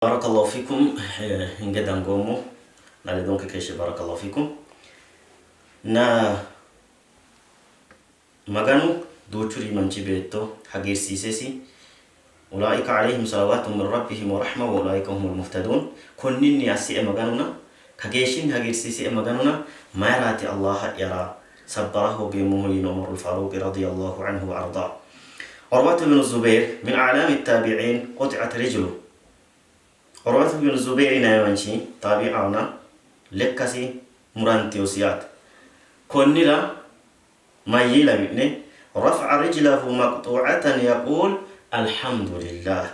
Barakallahu fikum hinge dangoommo na ledonke keeshshe barakallahu fikum na Maganu duuchuri manchi beetto hagiirsiisesi ulaika alayhim salawatu min rabbihim wa rahma wa ulaika humul muhtadun konninni assie Maganuna kageeshshinni hagiirsiisie Maganuna mayraati Allaha'yara sabbara hoogeemmohu yiino Umarul Faaruqi radiyallahu anhu wa ardaa Urwatu binu Zubayr min a'laami taabi'iin quti'at rijlu Urwatu binu Zubayr yinanni manchi taabi'ahona lekkasi murantinosi yaate. Konnira mayyii lawi'ne rafa'a rijlahu maqxuu'atan yaquul alhamdulillah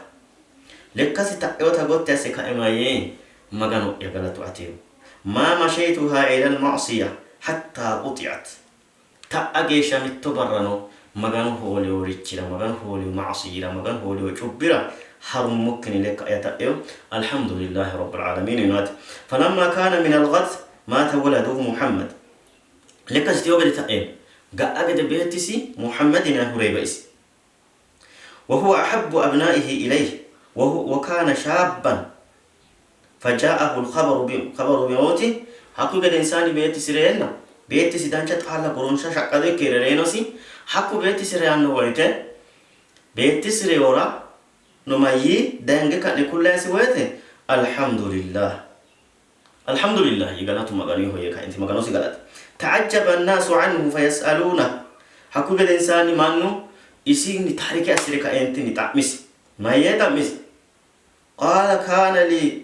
lekkasi ta'inota gotti asse kae mayyee Magano'ya galatu ateho maa mashaytuha ilal ma'siya hatta quti'at Ta'a geeshsha mitto barrano Maganu hoolinorichira, Maganu hoolino ma'asiyira, Maganu hoolino cubbira harummokkinni lekka'ya ta'ino. Alhamdulillahi Rabbil Aalamiin yino yaate. Falamma kaana min al-ghad maata waladuhu Muhammad. Lekkasi teyo gede ta'ino. Ga'a gede beettisi Muhammad yinannihu rey baisi. Wa huwa ahabbu abnaa'ihi ilayhi wa kaana shaabban Faja'ahu al-khabaru bi mawtihi, hakkuyi gedensaanni beettisi reenna, beettisi dancha xaalla goronsha shaqqado ikke hee're reyinosi, hakku beettisi reyanno woyite, beettisi reyora no mayyii dange ka'ne kullayisi woyite, Alhamdulillah, Alhamdulillah yii galatu Maganuyho yee kaenti Maganosi galati. Ta'ajjaba an-naasu anhu fayas'aluunah, hakkuyi gedensaanni mannu isinni taarike assi're kaeentinni xa'misi. Mayyee xa'misi? Qaala kaana lii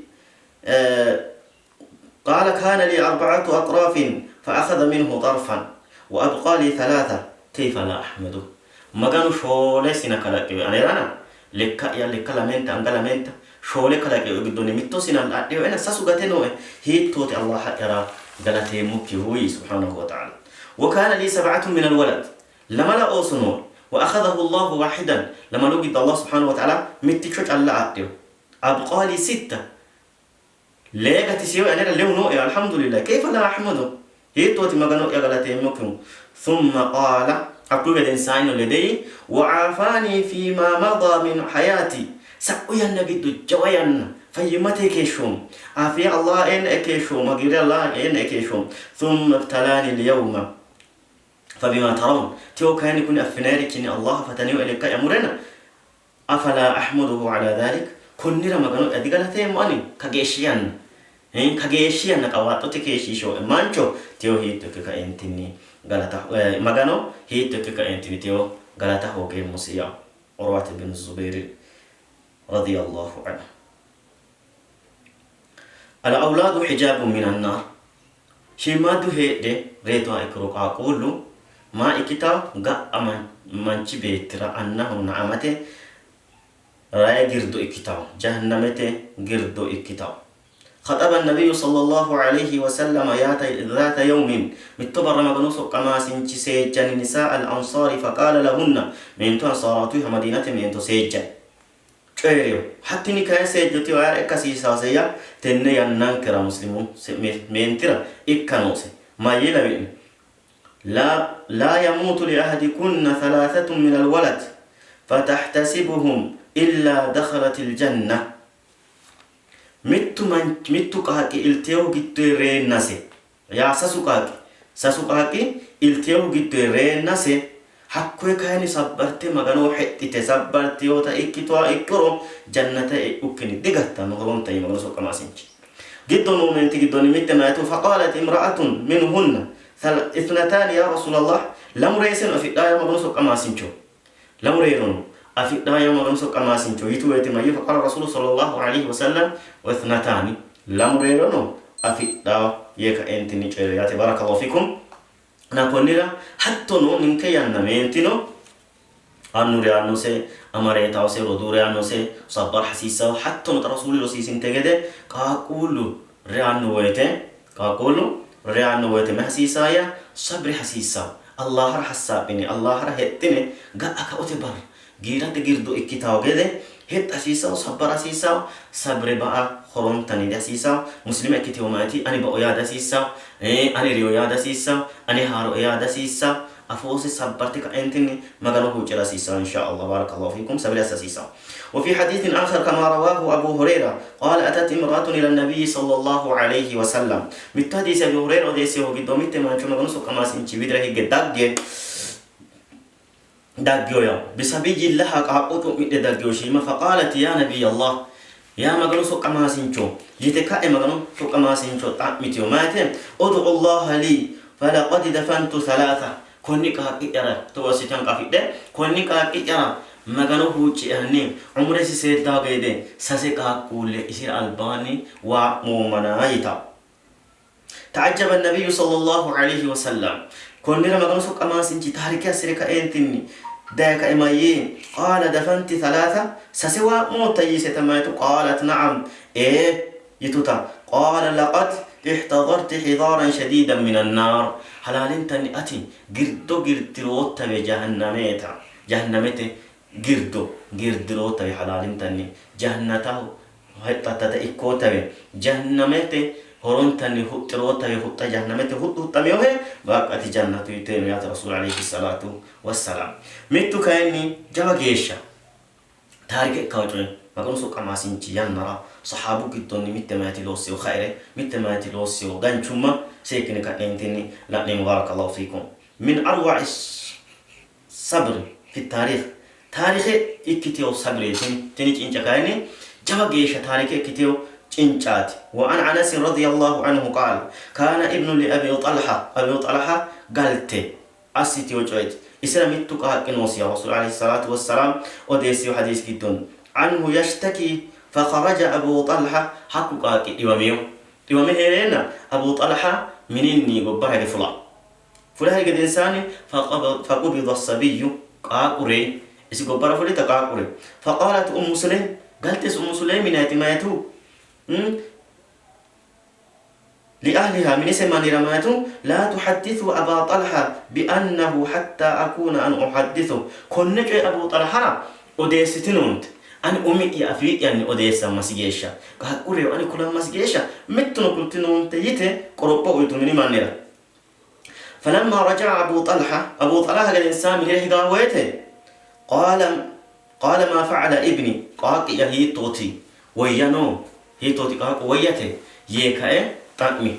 Qaala kaana lii arba'atu axraafin fa akhadha minhu xarfan wa abqaa lii thalaatha kayfa laa ahmaduh Maganu shoole sina kalaqinoe anerana lekka'ya lekka lamenta anga lamenta shoole kalaqinoe giddonni mitto sinalla adhinoena sasu gate nooe hiittooti Allaha'yara galateemmokkihu yii subhaanahu wa ta'aala Wa kaana lii sab'atun minal walad Lamala ooso nooe. Wa akhadahu Allahu waahidan, lamalu giddo Allah subhaanahu wa ta'aala mitticho calla adhino. Abqaa lii sitta, lee gatisinoe anera lewu nooe, alhamdulillah, kayfa laa ahmadu, hiittooti Magano'ya galateemmokkihu? Thumma qaala, hakkuyi gedensaannino lede yii, wa aafaanii fii maa madaa min hayaati, sa'u yanna giddo jawa yanna fayyimmate keeshshoommo, aafiya Allah eennae keeshshoommo, hagiirre Allah eennae keeshshoommo. Thumma ibtalaanii al-yawma, Fabima tarawun, Tewo kayinni kuni affinayirichinni Allaha fataninoe lekka'ya murena, afala ahmuduhu ala dhalik, Konnira Magano'ya digalateemmo ani? Kageeshshi yanna, kageeshshi yanna qawaaxxote keeshshiishinoe mancho tewo hiitto ikke kaeentinni galata, Magano hiitto ikke kaeentinni tewo galata hoogeemmosi? Yaa Urwat ibn Zubayr radiyallahu anhu. Al awlaadu hijaabun minan naar, Shiimmaaddu heedhe reyituha ikkiro qaaqquullu maa ikkitawo? Ga'a manchi beettira annahonna amate rayi girdo ikkitawo, jahannamete girdo ikkitawo. Khaxaba Nabiyyu sallallahu alayhi wa sallama zaata yawmin, mitto barra Maganu soqqamaasinchi seejjanni nisaa al-ansaari faqaala lahunna, meentu ansaaraatuiha Madiinate meento seejjanni. Coyi'rino. Hattini kayi seejjote ayera ikka hasiissaaseyya? Tenne yannankera muslimu meentira ikka noose. Mayyee lawi'ne? La laa yamuutu li ahadikunna thalathatun min alwalad fatahtasibuhum illaa dakhalatil janna. Mittu manchi mittu qaaqqi ilteehu giddoyi reennase Yaa sasu qaaqqi, sasu qaaqqi iltinohu giddoyi reennase, hakkoye kayinni sabbarte Maganoho hexxite sabbartinota ikkituha ikkiro jannate e'ukkinni digattanno horonta yii Maganu soqqamaasinchi. Giddo noo meenti giddonni mitte meyaatu faqaalat imra'atun minhunna ithnataani yaa Rasuulallah lamu reeseno afidhaa yaa Maganu soqqamaasincho lamu reerono afidhaa yaa Maganu soqqamaasincho yitu woyte mayyii faqaala Rasuulu sallallahu alayhi wasallam wa ithnataani lamu reerono afidhaa yee kaeentinni coyi'ri yaate barakallahu fikum na konnira hattono ninke yanna meentino annu reyaannose ama reetawose roduu reyaannose sabbar hasiissawo hattono xa rasuuli rosiisinte gede qaaqquullu reyaanno woyte Qaaqquullu reyaanno woyte may hasiisaayya? Sabri hasiissawo. Allahara hassaaphine, Allahara hexxine ga'a kaote barra giirate girdo ikkitawo gede hexxa hasiissawo, sabbara hasiissawo. Sabre ba'a horontanni dihasiissawo. Muslima ikkitewo mayiti ani bao yaa dihasiissawo, ani reyo yaa dihasiissawo, ane haaroe yaa dihasiissawo. Afoose sabbarte ka'eentinni Magano huucci'ra hasiissanno insha Allah barakallahu fiikum sabiri assa hasiissanno. وفي حديث آخر كما رواه أبو هريرة قال أتت امرأة إلى النبي صلى الله عليه وسلم mittu hadiisi Abu Hurayra odeessinohu giddo mitte mancho Maganu soqqamaasinchi widira higge dagge daggino yawo bisabiyyin laha qaaqqo cu'midhe daggino shiima faqaalat yaa nabiyallah yaa Maganu soqqamaasincho yite ka'e Maganu soqqamaasincho xa'mitino mayite udu Allaha lii falaqad dafantu thalatha Konni qaaqqi'yara, togo assite hanqafidhe, konni qaaqqi'yara Magano huuccie hanni umresi seeddaho gede sase qaaqquulle isira albaanni waa'moommana yitanno. Ta'ajjaba Nabiyyu sallallahu alayhi wa sallam. Konnira Maganu soqqamaasinchi taarike assi're kaeentinni daye kae mayyii? Qaala dafanti thalaatha, sase waa'mootta yiiseta mayitu? Qaalat na'am, ee yituta, qaala laqad ihtadarti hidaaran shadiidan minan naar, halaalintanni ati girdo girdiroottawe jahannameeta, jahannamete girdo girdiroottawe halaalintanni jannataho hexxattata ikkoottawe, jahannamete horontanni huxxiroottawe huxxa jahannamete huxxu huxxaminohe baqqa ati jannatu yiteeno yaate Rasuul alayhi salaatu wassalaam. Mittu kayinni jawa geeshsha Taarike ikkanno coye, Maganu soqqamaasinchi yannara sahaabu giddonni mitte meyati loossino khayre, mitte meyati loossino danchumma seekkine ka'neentinni la'neemmo. Baarakallahu fiikum. Min arwa'i sabri fi taariikh, taarike ikkitino sabreeti tini. Tini cinca kayinni jawa geeshsha taarike ikkitino cincaati. Wa an Anasin radiyallahu anhu qaal, kaana ibnu li Abi Xalha, Abi Xalha galte assitino coyeeti. Isira mittu qaaqqi noosi yaa Rasuul alayhi salaatu wassalaam odeessino hadiisi giddonni. Anhu yashtaki fakharaja Abu Xalha hakku qaaqqi dhiwamino. Dhiwame hee'reenna Abu Xalha mininni gobbara hige fula. Fule hari gedensaanni faqubida assabiyyu qaaqqu reyi. Isi gobbara fulita qaaqqu reyi. Faqaalat Ummu Suleym galtesi Ummu Suleym yinanniti mayitu? Li-ahlihaa, minise mannira mayitu, Laa tuhaddithuu Abaa Xalha bi-annahu hattaa akuuna ana uhaddithuh, konne coye Abuu Xalhara odeessitinoonte, ani umi'ya afii'yanni odeessammasi geeshsha, qaaqqu reyo ani kulammasi geeshsha mittuno kultinoonte yite qoropho uyitu mini mannira. Falammaa raja'a Abuu Xalha, Abuu Xalha gedensaa minira higaa woyite, qaala, qaala maa fa'ala ibni, qaaqqi'ya hiittooti, woyyano? Hiittooti qaaqqu woyyate? yee kae xa'mi.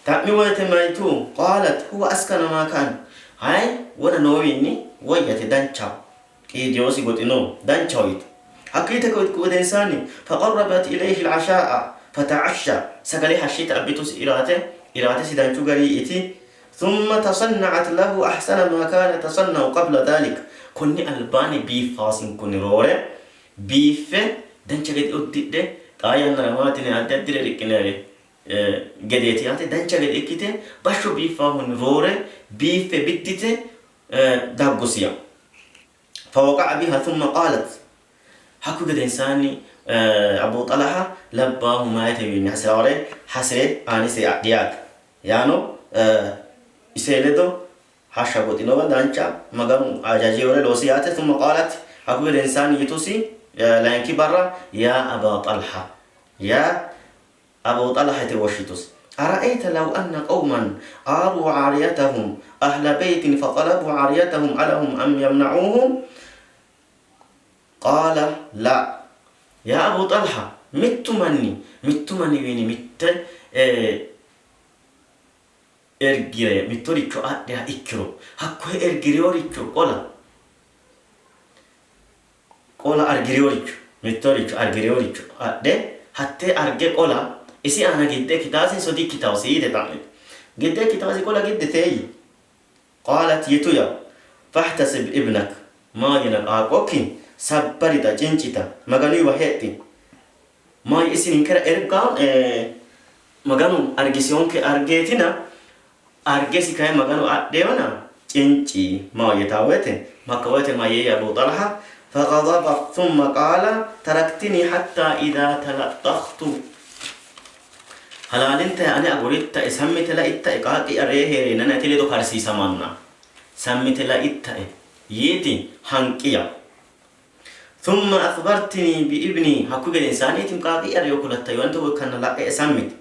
Xa'mi woyte mayitu? Qaalat, huwa askana maa kaan. Hayi wona noowiinni woyyate danchaho. Qiidiyoosi goxino, danchaho yitu. Hakko yite ka'u gedensaanni, faqarrabat ilayhi al-ashaa'a fata'ashsha, sagale hashshite abbitusi iraate, iraatesi danchu garinni iti. Thumma tasanna'at lahu ahsana maa kaana tasanna'u qabla dhaalika, konni albaanni biiffaasinkunni roore biiffe dancha gede uddidhe xaa yannara maati yinanni addi addire riqqinayre gedeeti yaate dancha gede ikkite bashsho biiffaahunni roore biiffe biddite daggusi yaa. Fawaqa'a biha thumma qaalat hakku gedensaanni Abu Xalaha labbaahu mayatewiinni hasi'raare hasi're aanise adhi yaate. Yaano ise ledo Hashsha goxinowa dancha Maganu hajajinore loosi yaate. Thumma qaalat, hakkuyi gedensaanni yitusi, layinki barra, Yaa Abaa Xalha, Yaa Abu Xalha yite woshshitusi. Ara'ayta law anna qawman aaruu caariyatahum ahla baytin faxalabuu caariyatahum alahum an yamna'uuhum? Qaala, Laa. Yaa Abu Xalha, mittu manni mittu manniwiinni mitte Ergire mittoricho adhiha ikkiro, hakkoye ergirinoricho qola, qola argirinoricho, mittoricho argirinoricho adhe hattee arge qola isi aana gidde ikkitaasinso di''ikkitaosi yite xa'mitu. Gidde ikkitaasi qola giddete yii. Qaalat yitu ya, Fahtasib ibnak, maayina qaaqqokki sabbarita, cincita, Maganuyiwa hexxi. Maayye isi ninkera erga Maganu argisionke argeetina, argesi kayi Maganu adheyona cinci. Maahoyye yitaa woyte, makka woyte mayyee Abu Xalha, Faghadaba thumma qaala taraktini hatta idha talaxxakhtu. Halaalintae ane agurittae sammite laittae qaaqqi'ya ree hee'reennanni ate ledo karsiisamanna sammite laittae yiiti hanqiya. Thumma akhbartini bi ibni, hakkuyi gedensaanni itim qaaqi'ya reyo kulatta yoanto ikkanna la'e esammit.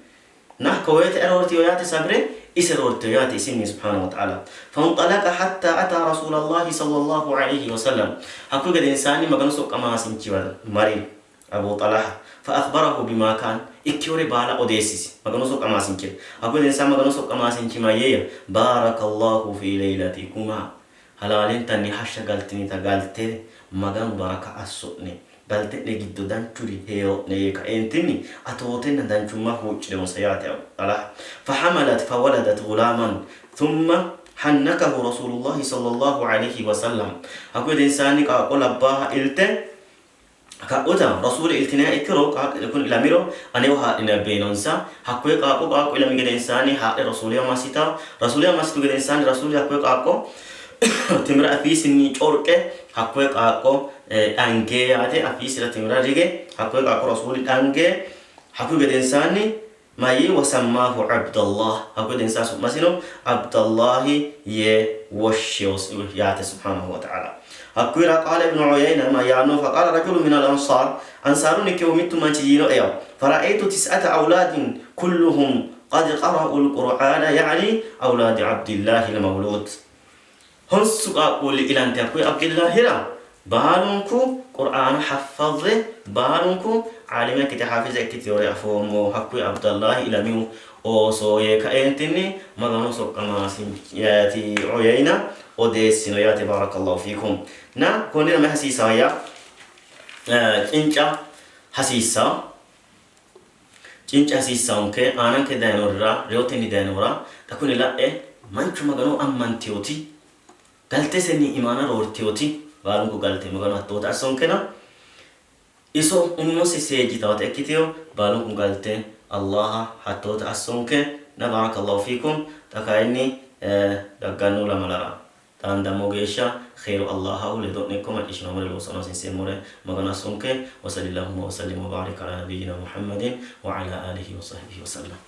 Na hakka woyte eroortiyo yaate sabre Ise roortino yaate isinni subhaanahu wa ta'aala. Fanxalaqa hatta ataa rasuulallahi sallallahu alayhi wa sallam. Hakkuyi gedensaanni Maganu soqqamaasinchiwa mari Abu Xalaha. Fa akhbarahu bimaa kaan. Ikkinore baala odeessisi Maganu soqqamaasinchira. Hakkuyi gedensaanni Maganu soqqamaasinchi mayyeeya? Baarakallahu fi laylatikumaa. Halaalintanni hashsha galtinita galte Maganu baraka asso'ne. Galte'ne giddo danchuri heero'ne yee kaeentinni atootenna danchumma huucci'rinonsa yaate Abu Xalaha. Fahamalat fawaladat ghulaaman thumma hannakahu Rasuulullaahi sallallahu aleyhi wasallam. Hakkuyi gedensaanni qaaqqo labbaaha ilte ka'uta Rasuuli iltiniha ikkiro qaaqqi'ne kuni ilamiro anewa haadhine abbe yiinonsa. Hakkoye qaaqqo qaaqqu ilami gedensaanni haadhe Rasuuliwa massita. Rasuuliwa massitu gedensaanni Rasuuli hakkoye qaaqqo timira afiisinni corqe hakkoye qaaqqo dhangee yaate afiisira timira rige hakkoye qaaqqo Rasuuli dhangee hakkuyi gedensaanni mayi wasammaahu Abdallah hakkuyi gedensaanni su'masino Abdallahi yee woshshiyosi yaate subhaanahu wa ta'ala. Hakkuyira qaala ibnu Uyayna ma yaanno faqaala rajulu min al-ansaar ansaarunni ikkinohu mittu manchi yiinoe yaw fara'aytu tis'ata awlaadin kulluhum qad qara'u al-qur'aana ya'ni awlaadi Abdillahi al-mawluud Honsu qaaqquulli ilante hakkuyi Abdillahira baalunku Qur'aana haffazze baalunku aalime ikkite haafiza ikkitinore afoommo hakkuyi Abdallahi ilamihu ooso yee kaeentinni Maganu soqqamaasinchi Uyayna odeessino yaate baarakallahu fiikum. Na konnira mayi hasiisaa yaa cinca hasiissaa. Cinca hasiissaonke aananke dayinorira reyotenni dayinohura xa kuni la'e manchu Magano ammantewoti galtesenni imaana roortewoti baalunku galte Maganu hattoota assonkena iso umosi seejjitawota ikkiteyo baalunku galte Allaha hattoota assonke na baarakallahu fiikum xa kayinni dagganno lamalara Xaandammo geeshsha kheyru Allahahu ledo'ne ikko macciishshinoommore loosano hasiinseemmore Maganu assonke. Wasalillahumma wasallim wabarik ala nabiyyina Muhammadin wa ala alihi wa sahbihi wasallam.